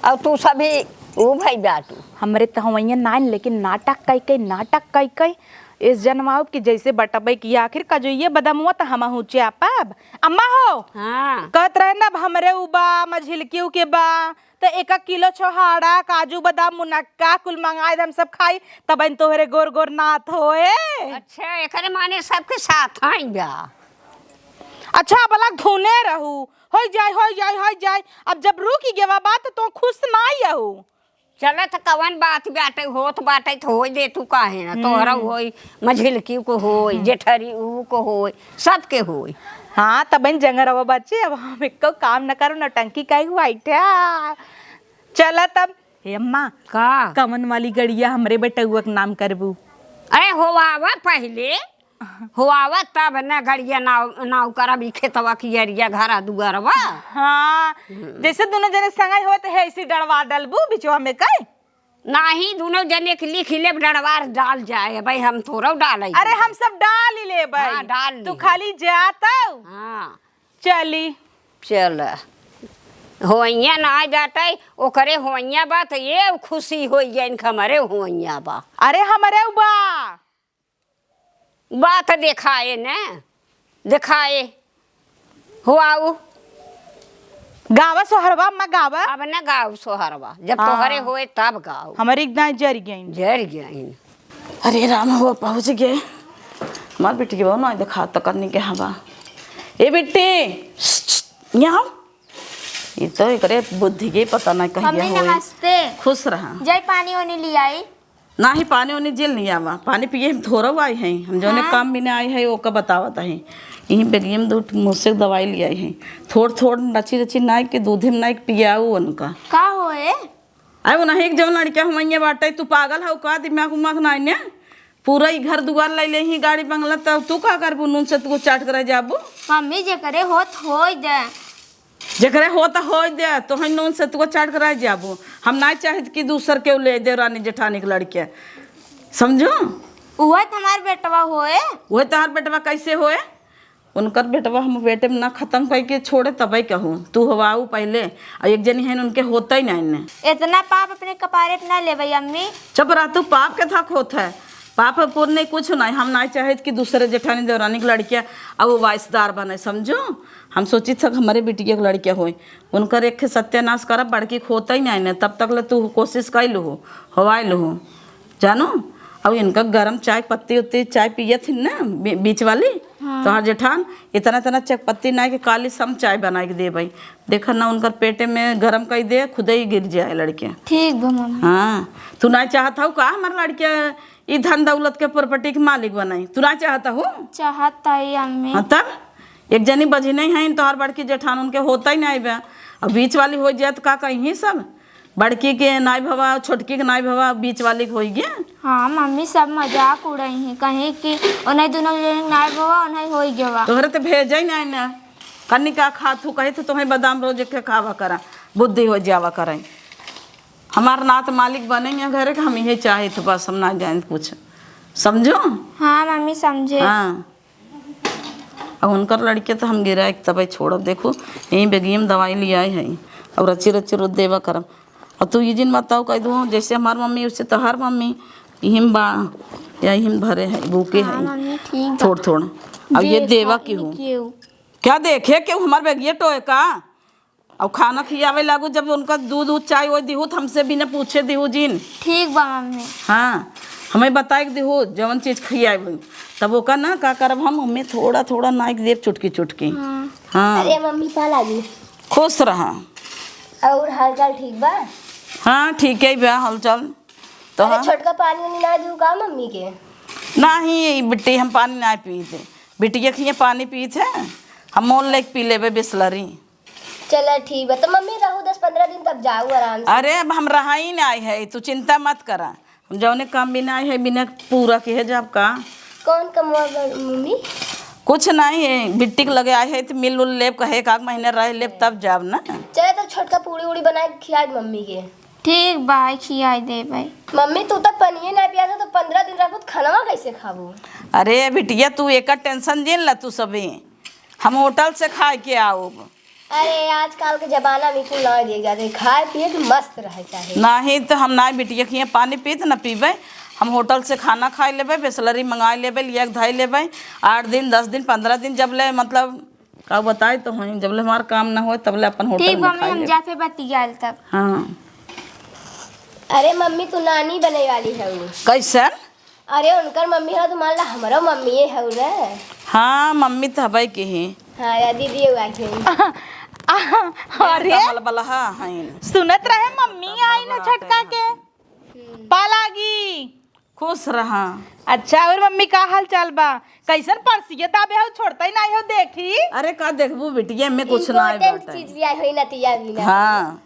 और तू सभी ऊ भई बाटू। हमरे त होवैया नाइन, लेकिन नाटक कई कई, नाटक कई कई। इस जनमाउब कि जैसे बटबै कि आखिर कजुइये बदमुआ त हमहू चापब। अम्मा हो, हाँ। कहत रहे ना, अब हमरे उ बा, मझिलकी उ के बा, त एक किलो छोहाड़ा, काजू, बादाम, मुनक्का कुल मंगाए दे, हम सब खाई, तबहिन तोहरे गोर गोर नाथ होए। अच्छा, एकरे माने सबके साथ आई बा। अच्छा, भला धुने रहू, होई जाए, होई जाए, होई जाए। अब जब रुकी गेवा बात, तो खुश नाई रहू। चला, त कवन बात बाटे, होत बाटे, त होई दे, तू काहे ना? हम्म। तोहरा होई, मझिलकी को होई, हम्म। जेठरी ऊ को होई, सबके होई। हाँ, तबहिन जंगरवा बच्चे, अब हम एको काम न करो, नौटंकी काहे को बैठा? चला तब, हे अम्मा, का? कवन वाली गड़िया हमरे बेटउआ के नाम करबू? अरे, होवावा पहिले। होआवा तब न गड़िया नाव, नाव करब ई खेतवा कियरिया घरा दुआरवा। हाँ, हम्म। जैसे दुनो जने संगई होत है, ऐसे डरवा डलबू बिचवा में कई? नाही, दुनो जने के लिख लेब, डरवा डाल जाए, भाई हम थोड़ा डाले। अरे, हम सब डाल ही लेबै। हाँ, डाल तू ली। खाली जा तौ। हाँ। चली। चल। होइया ना जाते, ओकरे होइया बा, त ये खुशी होई जाइन कि हमरे होइया बा। अरे, हमरे बा। बात देखाए ने, देखाए। हुआऊ। गावा सोहरवा, अम्मा गावा। अब न गाऊ सोहरवा, जब हाँ। तोहरे होए तब गाऊ। हमरी एक दाएं जर गइन। जर गइन। अरे राम, हो पहुँच गए। हमार बिट्टी के बहू ना देखा त करनी के हवा। ए बिट्टी, यहाँ आओ। ये तो एकरे बुद्धि के पता नहीं कहिया मम्मी, होए। नमस्ते। खुश रहा। जाई पानी ओनी ले आई। नाही, पानी ओनी जेल नहीं आवा, पानी पिए हम थोड़ा आई हैं, हम जौने हाँ। काम बिना आई है, ओका बतावत है। यहीं बेगियम दो मुझसे दवाई ले आई है, थोड़ थोड़ रची रची नाई के दूधे में नाई के पियाऊ उनका। का होए? अरे वो नहीं, एक जौन लड़का हुआइया बाटे, तू पागल हऊ का, दिमाग उमाग नाई ने? पूरा ई घर दुआर ले ले ही, गाड़ी बंगला, तब तू का करबू? नून से तू चाट कर रह जाबू। मम्मी, जेकरे होत होई दे। जेकरे होत होई दे, तोहई नून से तू चाट कर रह जाबू। हम नाई चाहित कि दूसर केहू ले दे रानी जेठानी के लड़के, समझू? उहे त हमार बेटवा होए। उहे तोहार बेटवा कैसे होए? उनकर बेटवा हम पेटे में ना खतम कइके छोड़े तबे कहू। तू हवाऊ पहिले, अउ एक जनी है उनके होतइ नाहीं ने। इतना पाप अपने कपारे पे ना लेबे अम्मी। चुप रह तू, पाप के थक होत है। पाप पुण्य कुछ नाहीं। हम नाहीं चाहित कि दूसरे जेठानी देवरानी के लड़किया अब वो वारिसदार बने, समझो। हम सोचित है कि हमरे बिटिया के लड़किया होई, उनकर एक ठे सत्यानाश करब, बड़की के होतइ नाहीं ने, तब तक ले तू कोशिश कइ लूहू, हवाई लूहू। जानो, अब इनका गरम चाय पत्ती उत्ती, चाय पियत हिन ना बी-, बीच वाली, हाँ। तोहार जेठान, इतना इतना चकपत्ती ना के काली सम चाय बनाइ के देबइ। देखा ना, उनकर पेटे में गरम कइ दे, खुदे ही गिर जाए लड़के। ठीक बा मम्मी। हाँ, तू ना चाहत हऊ का हमार लड़के ई धन दौलत के प्रॉपर्टी के मालिक बनाई? तू ना चाहत हऊ? चाहत हई अम्मी। हाँ, तब एक जनी बझिनइ हइन, तोहार बड़की जेठान उनके होतइ नाहीं बा। अब बीच वाली होइ जाए त का कहीं सब? बड़की के नाई भवा, छोटकी के नाई भवा, बीच वाली के होई गे। हाँ मम्मी, सब मजाक उड़ाई हैं, कहीं कि ओनही दुनो जने के नाई भवा, ओनही होई गेवा। तोहरे त भेजइ नाहीं ना। कनिका खात हू, कहे थे तोहे बादाम रोज के खावा करा, बुद्धि हो जावा करे। हमार नात मालिक बने हैं घरे के, हम इहे चाहित बस, हम ना जानित कुछ। समझो? हाँ मम्मी, समझे। हाँ। अब उनकर लड़के त हम गिराइ के तबे छोड़ब। देखो, यहीं बेगियम दवाई लियाए है और रच्ची रच्ची रोज देवा करब। और तू ये जिन बताओ, कह दो, जैसे हमार मम्मी, वैसे तोहार मम्मी, यही में बा, या यही में भरे है, भूखे हाँ है। मम्मी, ठीक बा। थोड़ थोड़। अब ये देख, देवा की हो? केहू। क्या देखे केहू? हमार बेगिया टोए का? अब खाना खियावे लागू, जब उनका दूध, दूध, चाय, ओय दिहू, त हमसे बिना पूछे दिहू जिन। ठीक बा मम्मी। हाँ, हमें बताइ के दिहू, जवन चीज खियावे, तब ओका ना का करब हम, हमें थोड़ा, थोड़ा नाइ के देब, चुटकी, चुटकी। हाँ। हाँ। अरे मम्मी, पा लागी। खुश रहा। और हालचाल ठीक बा? हाँ, ठीक है बा हालचाल। तो अरे हाँ। छोटका पानी उनी ना दिहू का मम्मी के? नाही बिट्टी, हम पानी ना पीते। बिटिया खिए पानी पीत है, हम मोल लेके पी लेबे बिसलरी। चला ठीक बा। तो मम्मी रहू दस पन्द्रह दिन, तब जाऊ आराम से। अरे अब हम रहाई ना आए है, तू चिंता मत करा। हम जौने काम बिना आए है, बिना पूरा किहे जाब का? कौन कमवा बा मम्मी? कुछ नाही है, बिट्टी के लगे आए है तो मिल उल लेब, कहे एक आध महीने रह लेब तब जाब ना। चला तो छोटका पूड़ी उड़ी बनाइ के खियाई मम्मी के। ठीक बा, खियाई देबे। मम्मी तू तो पनिये ना पिया था, तो पन्द्रह दिन रहबू तो खानवा कैसे खाबू? अरे बिटिया तू एकर टेंशन जिन ला तू सभी, हम होटल से खाइ के आउब। अरे, आजकल के जमाना में कुल ना दिए जाते, खाए पिए के मस्त रहे चाहे। नाही तो हम ना बिटिया खिए पानी पीत न पीबे, हम होटल से खाना खाइ लेबे, बिसलरी मंगाइ लेबे, लिया के धइ लेबे, आठ दिन, दस दिन, पन्द्रह दिन जब ले, मतलब, का बताई तो हई, जब ले हमार काम ना होए, तब ले अपन होटल ठीक में बा, खाइ हम लेबे। जाते बतियाल तब। हाँ। अरे मम्मी, तू नानी बने वाली हऊ। कैसन? अरे उनकर मम्मी हो तो मान ला हमरो मम्मिये हऊ ना। हाँ, मम्मी तो हबे के ही। हाँ, या दीदी हुआ के। अरे, का बलबलहा हईन। सुनत रहे मम्मी आई ना छोटका के। हम्म। पा लागी। खुश रहा। अच्छा, और मम्मी का हाल चाल बा? कैसन परसिया दाबे हो, छोड़ता ही नाही हो, देखी। अरे का देखबू बिटिया, में कुछ ना आए important बाटे। चीज लिया होई ना तिया भी ना। हाँ।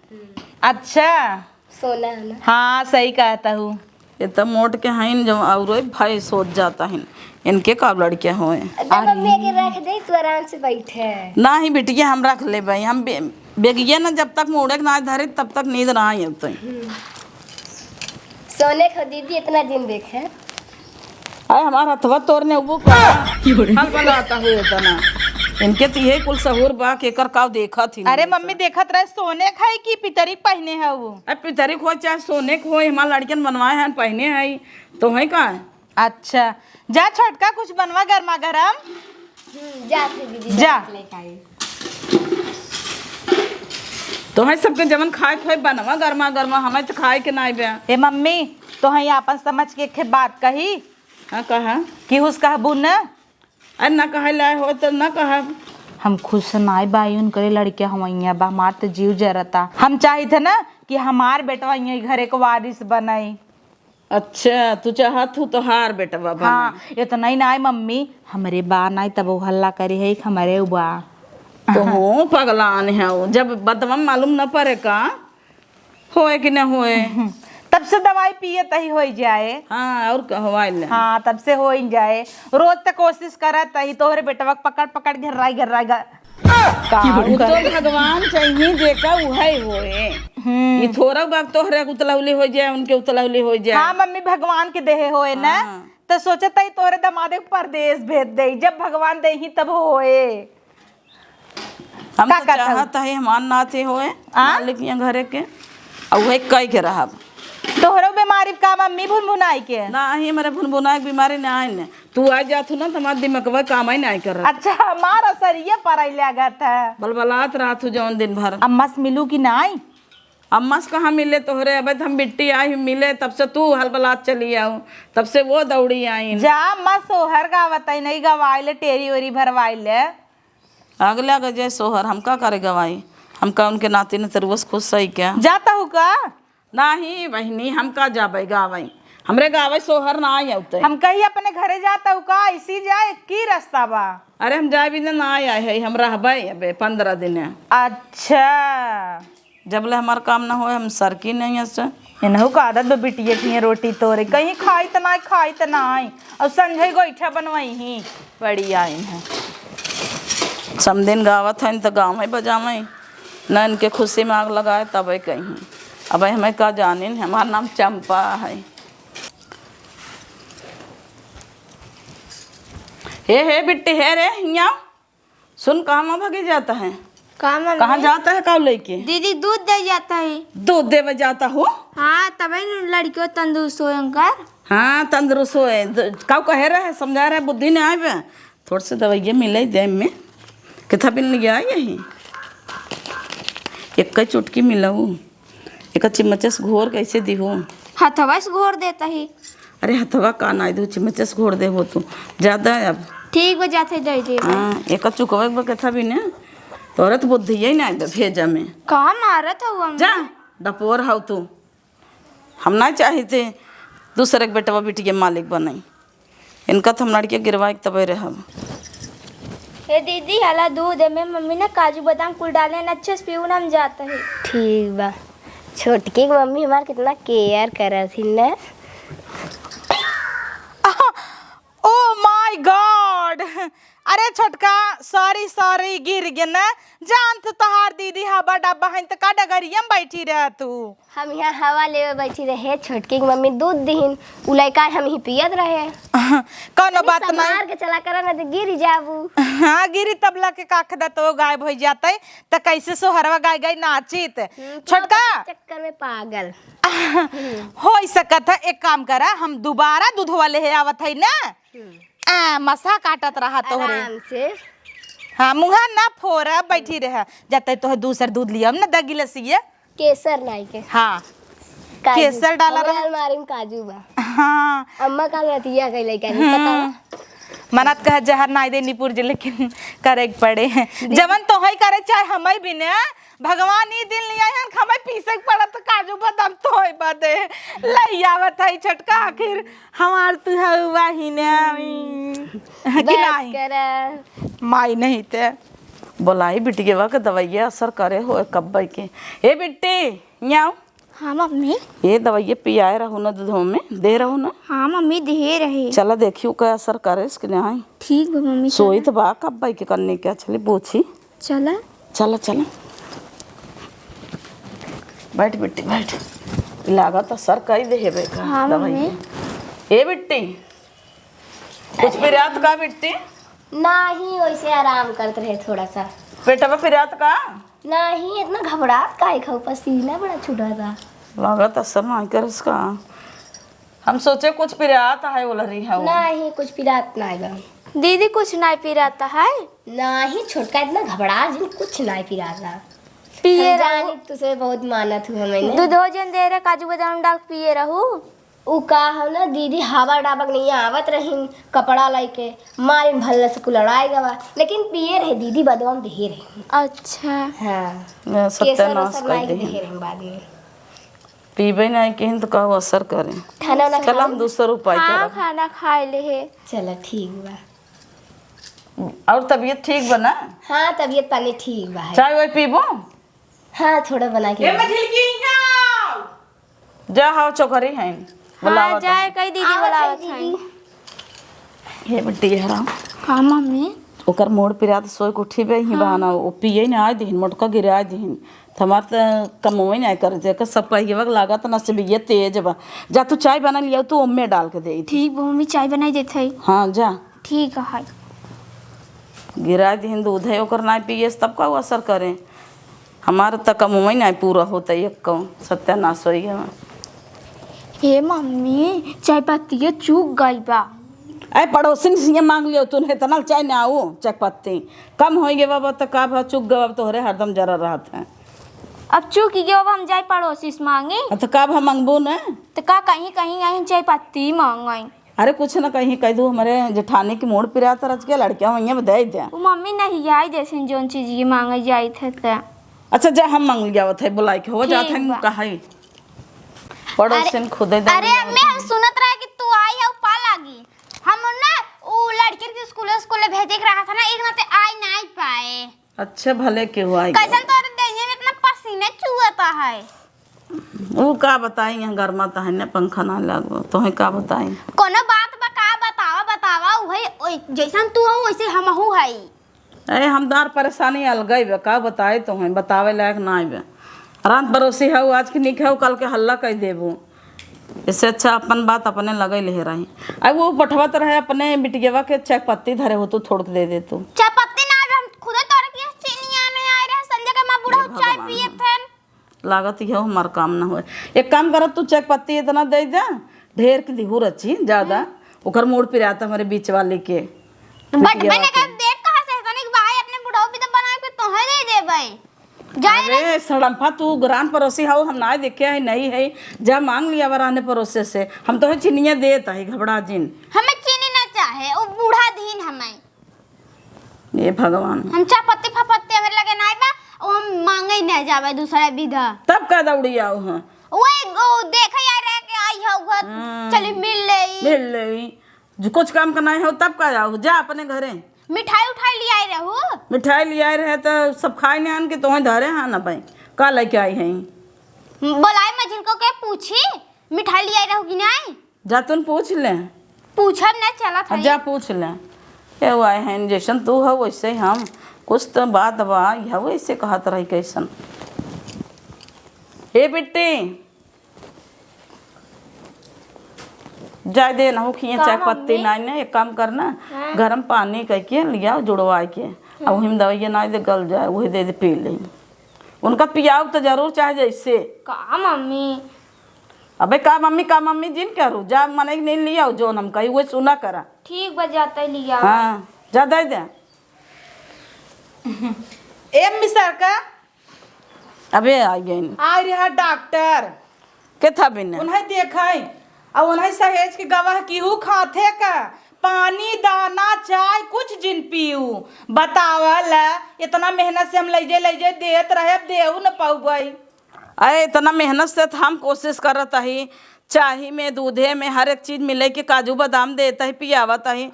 अच्छा। सोना है ना? हाँ, सही कहता हूँ। ये तो मोट के हईन, जो औरो भैंस होत जाता है, इनके का लड़के होए। तो मम्मी के रख दे, तू आराम से बैठे। नाही बिटिया, हम रख लेबे, हम बे-, बेगिया ना जब तक मुड़े के ना धरे, तब तक नींद ना आई अब तो। हम्म। सोने को दीदी इतना दिन देखे। आय, हमार हथवा तोरने उबू का। हल बनाता हुए इतना। इनके तो यही कुल सहूर बा, केकर काव देखत ही अरे नहीं मम्मी सब। देखत रहे, सोने खाई की पितरी पहने है वो। अब पितरी को चाहे सोने को होए, हमार लड़कन बनवाए हैं, पहने हैं, तो है का? अच्छा, जा छोटका कुछ बनवा गर्मा गरम। हम्म, जा फिर दीदी, जा। जा लेके आई। तोहे सबके जवन खाए के होए बनवा गरमा गरमा, हमें तो खाए के नाई बे। ए मम्मी, तोहे आपन समझ के एक ठे बात कही। हाँ, कहा। कि हुस कहबू न? अरे ना कहे लाए हो तो ना कहब। हम खुश नाई बाई, उनकरे लड़के हवैया बा, हमार तो जीव जरता। हम चाहित है ना कि हमार बेटवा यही घरे के वारिस बनाई। अच्छा, तू चाहत हूँ तोहार बेटवा बने? हाँ, इतना ही ना आए मम्मी, हमरे बा ना आए तब वो हल्ला करे है, हमरे बा। तो हो पगलान है वो, जब बदवा में मालूम न पड़े का होए कि न होए। तब से दवाई पिए तही हो जाए। हाँ, और का होए ले। हाँ, तब से हो ही जाए। रोज तक कोशिश करत ही तोहरे बेटवा के पकड़ पकड़ घेर्राई घेर्राई ग-, का उ तो करे? भगवान चाहिए जेका उहै होए। हम्म। ई थोड़ा बाप तोहरे उतलौली हो जाए, उनके उतलौली हो जाए। हाँ मम्मी, भगवान के देहे होए ना। हाँ। तो सोचत हई तोहरे दमादे के परदेस भेज देई, जब भगवान देही तब होए। हम का तो कहत हऊ? चाहत हई हमार नाते होए, आ? मालिक यहाँ घरे के, अउ उहे कई के रहब। तोहरो बीमारी का मम्मी भुनभुनाई के? नाही, हमरे भुनभुनाई के बीमारी नाही ने। तू आ जात हो ना, तो हमार दिमगवा काम ही नाही करत। अच्छा, हमार असरिये पराई लागत है। बलबलात रहत हो जौन दिन भर। अम्मा से मिलू कि नाही? अम्मा से कहाँ मिले तोहरे? अबे तो हम बिट्टी आई मिले, तब से तू हलबलात चली आऊ, तब से वो दौड़ी आई। जा अम्मा, सोहर गावत है, नहीं गवाई ले, टेरी ओरी भरवाई ले। अगला गजे सोहर, हम का करे गवाई? हम का उनके नाती नतरुआ से खुश हई क्या? जाता हूँ का? नाही बहिनी, हम का जाबै गावै, हमरे गावै सोहर ना आई अउतै। हम कही अपने घरे जाता हूँ का? इसी जाए, की रास्ता बा? अरे हम जाए भी ना, ना आए है, हम रहबै अबे पन्द्रह दिन। अच्छा। जब ले हमार काम ना होए, हम सरकी नहीं ऐसे। इनहू का आदत बा बिटिया की रोटी तोरे, कहीं खाई त ना, खाई त ना आई, और संझई गोईठा बनवाई ही। बड़ी आइन है। समदिन गावत हइन त गावइ बजावइ, न इनके खुशी में आग लगाए तबइ कहीं। अबइ हमइ का जानिन, हमार नाम चंपा है। हे, हे बिट्टी, हे रे, हियाँ। सुन, कहाँ भगे जाता है? का मम्मी? कहाँ जाता है, काऊ लइके? दीदी दूध दे जाता है। दूध देवे जाता हो? हाँ, तबे न लड़कियों तंदुरुस्त होए उनकर। हाँ, तंदुरुस्त होए। द-, काऊ कहे रहे, समझा रहे, बुद्धि नहीं आवे। थोड़ से दवाइया मिलाई दे में। कितना बिन लिया यही? एक चुटकी मिलाऊ। एक चिम्मच से घोर कैसे दिहो? हथवा से घोर देता ही। अरे हथवा का नाई दू, चिम्मच से घोर देहो तू। ज्यादा अब। ठीक बा, जाते दे दे। हाँ, एक चुकवा एक बार कथा भी ने। तोरत बुद्धि यही ना आइबे भेजा में। का मारत हऊ हम? जा, डपोर हऊ तू। हम ना चाहिते दूसरे के बेटवा बिटिया मालिक बनई। इनका तो हम लड़के गिरवाए के तबे रहब। ए दीदी, हला दूध एमे मम्मी ने काजू बादाम कुल डाले हैं, अच्छे से पीऊ ना, हम जाते हैं। ठीक बा, छोटकी के मम्मी हमार कितना केयर करत ही ना। Oh my God! अरे छोटका, sorry, sorry, गिर गे ना। जान तो तोहार दीदी हवा डब्बा हइन, त का डगरिया में बैठी रह तू? हम यहाँ हवा लेवे बैठी रहे, छोटकी के मम्मी दूध दिहिन, उ लइका हम ही पियत रहे। कौनो तनी बात नहीं। संभार के चला करा, ना तो गिर जाबू। हाँ, गिरी तबला के काख दा तो गायब हो जाते, त कैसे सोहरवा गाय गाय नाचित। हम्म, छोटका। चक्कर में पागल। हो सकत है, एक काम करा, हम दोबारा दूधवा लेहे आवत है ना। हम्म। आ, मसा काटत रहा तोहरे। आराम से। हाँ, मुँहा ना फोरा, बैठी रह। जाते तोहे दूसर दूध लिया, हम ना द गिलासिया। केसर नाई के। हाँ। काजू। केसर डाला हमरे रहा। अलमारी में काजू बा। हाँ। अम्मा का नतिया कइले का नहीं पता। हम्म। मना त कहे जहर नाई दे निपुर जे, लेकिन करे के पड़े। जवन तोहई करे चाहे हमई भी ने, भगवान ई दिन लिया हन, हमें पीसे के पड़त काजू बादाम तोहई बदे। लई आवत है छोटका, आखिर हमार तू हउवा ही ने। कि बस नहीं? करा। माई नहीं ते। बोलाई बिटिया के दवाइया असर करे हो कब्बे के। ए बिट्टी, यहाँ आओ। हाँ मम्मी। ये दवाइया पियाए रहू ना दूधवा में, दे रहू ना। हाँ मम्मी, दे रही। चला देखियो का असर करे इसके नहीं। ठीक बा मम्मी, सोई चला। तो बा कब्बे के कन्ने के चली पूछी। चला। चला, चला। बैठ बिट्टी, बैठ। लागत असर कई देहे बे का हाँ, दवाई। मम्मी। ए बिट्टी, कुछ पिरात का बिट्टी? नाही, वैसे आराम करत रहे थोड़ा सा। पेटवा पिरात का? नाही, इतना घबरात काहे खाऊ, पसीना बड़ा छूटा था। लागत असर नाही करस का? हम सोचे कुछ पिरात है, ओलरी है। नाही, कुछ पिरात नाही बा। दीदी, कुछ नाही पिरात है? नाही, छोटका इतना घबरा जिन, कुछ नाही पिरात बा। पिए हम रहू। जानी तुसे बहुत मानत हूँ मैंने। दूधो जन दे रहे, काजू बादाम डाल के पिए रहू। उ का हो ना दीदी, हवा डाबक नहीं आवत रहीन, कपड़ा लइके मारिन भल्ला से कुलड़ाए गवा, लेकिन पिए रहे दीदी, बदवा में देहे रहे। अच्छा। हाँ। मैं केसर सत्यानाश ओसर कर लाई के दे। देहे रहे बाद में। पीबे नहीं किहिन तो कहू असर करे। खाना वाना चल, खा हम ले। दूसर उपाय हाँ, करब। खाना खाए ले है। चला, ठीक बा। और तबीयत ठीक बा ना? हाँ, तबीयत पानी ठीक बा है। चाय वाय पीबो? हाँ, थोड़ा बना के ए, लाओ। मझिलकी, यहाँ आओ। जा, हाव, चोकरी हैं, हाँ, बुलावत जाए, हैं। कई दीदी आवत बुलावत हैं, हैं। दीदी। हे बिट्टी, हराम। हाँ, मम्मी। ओकर मूड़ पिरात सोइ के उठी बे ही हाँ। बहाना, वो पिए ना आए दिहिन, मोटका गिराए दिहिन। त हमार त कमवे ना करे, जेकर सब कहिए बा, लागत नसीबिये तेज बा। जा तू चाय बना लिया, तू ओम्मे डाल के दे। ठीक बा मम्मी, चाय बनाई देत है। हाँ, जा। ठीक है। गिराए दिहिन दूध है, ओकर ना पिए से तब का असर करे? हमार त कमवे ना पूरा होता, एक कौ सत्यानाश होइ गया। हे मम्मी, चाय पत्ती चूक गई बा। अरे पड़ोसिन से ये मांग लियो, तूने इतना चाय ना आओ, चाय पत्ती कम होइ गए बाबा, तो का भा चुक गए, अब तोहरे हरदम जरा रहत है। अब चुक गए बाबा, हम जाए पड़ोसी से मांगी। अब तो का भा मांगबो न? तो का कहीं, कहीं, कहीं चाय पत्ती मांगे। अरे कुछ न कहीं कह दू, हमारे जेठानी की मूड़ पिरात रच के लड़कियां हुई हैं, दे दे। वो मम्मी नहीं आई जैसे जौन चीज ये मांगे जाए थे तो। अच्छा जा, हम मांग लिया आवत है, बुलाई के हो जात ठीक है बा। कहा है। पड़ोसिन अरे, खुदे दे अरे दिया अम्मी, होता हम है। सुनत रहे कि तू आई है, पा लागी। हम ना उ लड़कियन के स्कूल, स्कूल भेजे के रहा था ना, एक नाते आई नहीं पाए। अच्छा, भले के हुआ आई। कैसन तोरे देहिया में इतना पसीने चुअता है? उ का बताई, यहाँ गर्मा तो है ना, पंखा ना लागो, तोहे का बताई। कोनो बात बा का, बतावा, बतावा, उहे, ओइ, जैसन तू हो वैसे हमहू हई। अरे, हम दार परेशानी अलगई बे, का बताए तोहें, बतावे लायक ना बे। रात पड़ोसी है, आज के निक है, कल के हल्ला कई देबो। इससे अच्छा अपन बात अपने लगई ले रही। अब वो पठवत रहे अपने बिटियवा के चाय पत्ती धरे हो, तू थोड़ के दे दे तू। चाय पत्ती ना आवे, हम खुदे तोरे के चीनी आने आए रहे, संजय के माँ बूढ़ा हे चाय भगवान। पिए थे। लागत यहो हमार काम ना होए। एक काम करत, तू चाय पत्ती इतना दे दे, ढेर के दिहू रची, ज्यादा। हम्म। ओकर मूड़ पिरात हमरे बीच वाली के। बट बिटिया मैंने के। कहा, देख कहाँ से, तनिक भाई अपने बुढ़ऊ भी तो बना के तोहे दे देबै। जाए रे। अरे सड़म्फा, तू ग्राम पड़ोसी हऊ, हम ना देखे है, नहीं है, जा मांग लिया वराने पड़ोसे से। हम तोहे चीनिया देत है, घबरा जिन। हमें चीनी ना चाहे, वो बूढ़ा दीन हमें। ए भगवान। हम चापत्ती फपत्ती हमारे लगे नाई बा, ओ हम मांगे ही नहीं जावे दूसरा विधा। तब का दौड़ी आओ हैं? वो एक, ओ देखे आ रहे कि आई हो घर, हम्म। चली मिल लेई। मिल लेई। जो कुछ काम का नहीं हो तब का जाओ, जा अपने घरे। मिठाई उठाई ले आए रहू? मिठाई ले आए रहे तो सब खाए नहीं आन के तोहे धरे हाँ ना भाई। का लेके आई हैं? बोलाई मझिल को के पूछी, मिठाई ले आए रहू कि नहीं? जा तुन पूछ ले। पूछब ना, चलत अब हई। जा पूछ ले। के हुआ है, जैसन तू हो वैसे ही हम। कुछ तो बात बा, यह वैसे कहत रही कैसन। ए बिट्टी, जाए दे ना, हो खिए का चाय पत्ती मम्मी? नाई ना, एक काम करना, हाँ। गरम पानी कह के लिया जुड़वा के, अब हाँ। वही में दवाइया नाई दे गल जाए, वही दे दे पी ले। उनका पियाओ तो जरूर चाहे जैसे। का मम्मी? अबे का मम्मी, का मम्मी जिन करू, जा मने के नहीं लियाओ, जौन हम कही, वो सुना करा। ठीक बा, जाते लिया। हाँ, जा दे दे। ए मिसर का? अबे आ गइन। आ रहा डॉक्टर। के था बिना? उन्हें देखाई, और उन्हें सहेज के गवाह केहू खाथे का? पानी, दाना, चाय कुछ जिन पीऊ। बतावल, इतना मेहनत से हम लैजे, लैजे देत रहे, अब देऊ न पाउबई। अरे, इतना मेहनत से त हम कोशिश करत हई, चाही में, दूधे में, हर एक चीज मिले के काजू बादाम देत हई, पियावत हई।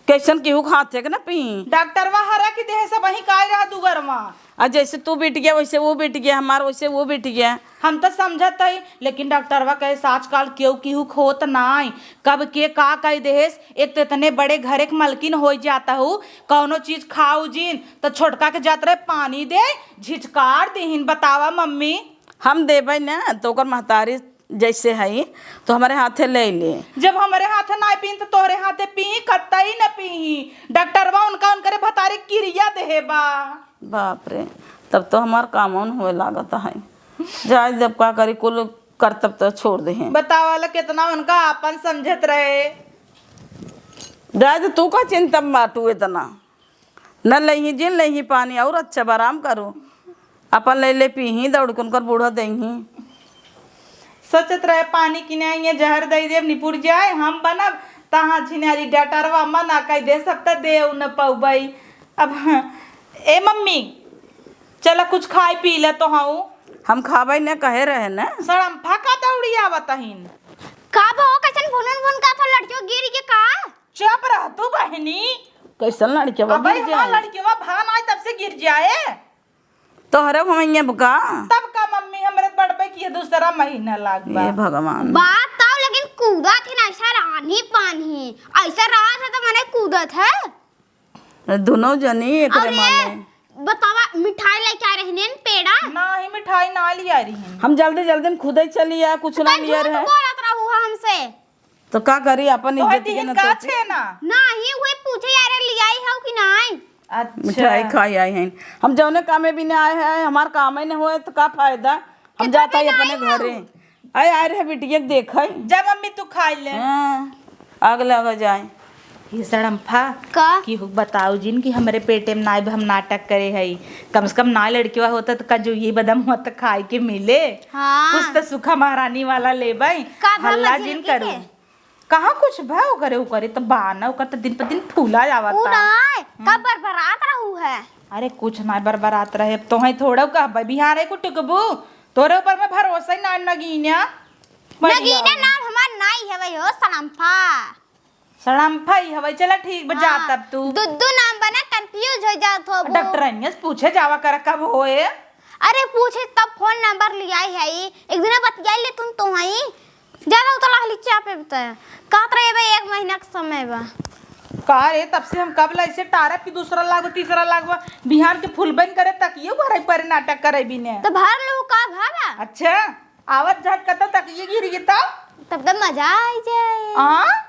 कैसन केहू खाथे के ना पी? डॉक्टरवा हरा की देह से वहीं काय रहा दुगरमा। आ जैसे तू बिट गया, वैसे वो बिट गया, हमार वैसे वो बिट गया। हम तो समझत हई, लेकिन डॉक्टरवा कहे, आजकल केहू केहू खोत नाई, कब के का कह देहेस। एक तो इतने बड़े घरे के मलकिन हो जाता हूँ, कौनो चीज खाऊ जिन, तो छोटका के जात रहे पानी दे, झिझकार दिहिन। बतावा मम्मी। हम देबै ना, तो ओकर महतारी जैसे हई, तो हमरे हाथे ले ले। जब हमरे हाथे ना पीन, तो तोहरे हाथे पीही, कतई न पीही। डॉक्टरवा उनका, उनकरे भतारी किरिया देहे बा। बाप रे, तब तो हमार कामन होए लागत है। जाए, जब का करी, कुल करतब तो छोड़ दे हैं। बतावा ला, कितना उनका आपन समझत रहे। जाए दे, तू का चिंता में बाटू इतना? न लइही जिन लइही पानी, और अच्छा बा, आराम करू। अपन ले ले पीही, दौड़ के उनकर बूढ़ा देही। सोचत रहे पानी किने आइए, जहर दे देब, निपुर जाए, हम बनब, तहाँ छिनारी डॉक्टरवा मना कह दे, सब त देव न पौबई। अब ए मम्मी, चला कुछ खाए पी ले तो हऊ। हम खाबै न, कहे रहे न। सड़म्फा का दौड़ी आवत हिन। का भो, कैसन भुनन भुन का तो लड़कियों गिर के का? चुप रह तू बहनी। कैसन लड़किया अबे गिर हमार जाए? लड़किया भान आए तब से गिर जाए। तोहरे भमैया बका। तब का मम्मी, हमरे बड़बे की दूसरा महीना लाग बा। हे भगवान। बात तो लेकिन कूदत है ना, ऐसा रानी पानी, ऐसा रात है तो मने कूदत है। दुनो जनी एकरे अरे, माने। बतावा, मिठाई लेके आ रही ने, पेड़ा? नाही, मिठाई ना लिया रही। हम जल्दी जल्दी में खुदे चली आ, कुछ ना तै लिया झूठ रहे। बोलत रहू है हमसे। तो का करी, अपन तोहे इज्जत के दिहिन ना का तो छे ना? नाही, उहे पूछे यार, लियाई हौ कि नाही? अच्छा। मिठाई खाई आई हैं। हम जौने कामे भी ना आए हैं, हमार कामे न होए तो का फायदा? हम कितना जाता ही दिन अपने आई हौ? घरे। आए, आए रहे बिटिया के देखे। जा मम्मी, तू खाई ले। हाँ, आग लगा जाए। ये सड़म्फा, का? कि हु बताओ जिन कि हमरे पेटे में नाई हम नाटक करे हई। कम से कम ना लड़किवा होता तो का जो ये बदम हुआ तो खाए के मिले। हाँ। कुछ तो सुखा महारानी वाला लेबै। का भा हल्ला मझिल जिन की करू। के? कहाँ कुछ भा ओकरे, ओकरे तो बा ना, ओकर तो दिन पर दिन फूला जावत ऊ बा। नाई, हम्म। का बरबरात रहू है? अरे कुछ ना बरबरात रहे, अब तोहई थोड़ा कहबै, बिहार है को टिकबू, तोरे ऊपर में भरोसा ही ना नगीना। बढ़िया। नगीना नाम हमार नाई है भाई हो, सड़म्फा। सड़म्फा ही हवै, चला ठीक बा, जा हाँ, तब तू। दुद्दू नाम बना, confuse हो जात होबू। डॉक्टरनिया से पूछे जावा कर कब होए। अरे पूछे तब फोन नंबर लियाई है, एक दिन बतियाई ले तुम तो हई। ज्यादा उतला हली चापे बता। कहत रहे बे एक महीना के समय बा। का रे, तब से हम कब ला ऐसे टारब कि दूसरा लागो, तीसरा लागो, बिहान के फूल बन करे तकियो भरे पर नाटक करे बिने। तो भर लो का भावा? अच्छा, आवत जात कतौ तकिए गिर गई तब? तब तो मजा आई जाए। आ?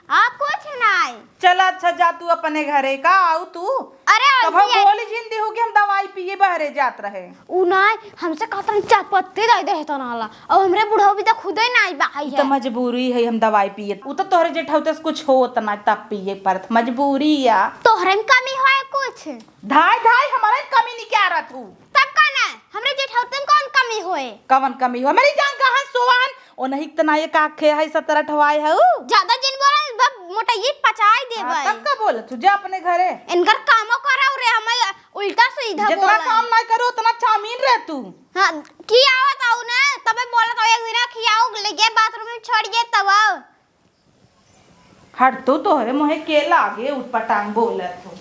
आ, कुछ नाई। चला, अच्छा, जा तू अपने घरे। का आऊ तू? अरे, कभो ऐसी है। बोली जिन दिहू कि हम दवाई पिए बहरे जात रहे। उ नाई, हमसे कहत रहन, "चाय पत्ती दे दे, तो नाला।" अब हमरे बुढ़ऊ भी तो खुदे नाई बा, आई ई तो है। मजबूरी है, हम दवाई पिए। उ तो तोहरे जेठौते से कुछ होत ना, तब पिए पड़त, मजबूरी या। तोहरे में कमी होए कुछ? धाय, धाय, हमारे में कमी नहीं क्या रहा तू? तब का ना, हमरे जेठौते में कौन कमी होए? कवन कमी होए? मेरी जान कहाँ सोहन? ओ नहीं, इतना ये काखे है, सत्रह ठवाए है उ। ज्यादा जिन बोला, बब मोटइये पचाई देबै। हाँ, तब का बोलत हूँ, जा अपने घरे। इनकर कामो कराओ रे, हमें उल्टा सीधा जितना बोला। काम ना करो, उतना चामीन रह तू। हाँ, की आवत आऊ ना, तबे बोलत आऊ, एक दिन खियाओ, लेके बाथरूम में छोड़िए, तब आओ। हट तू, तोहरे मुँहे के लागे, उटपटांग बोलत हो।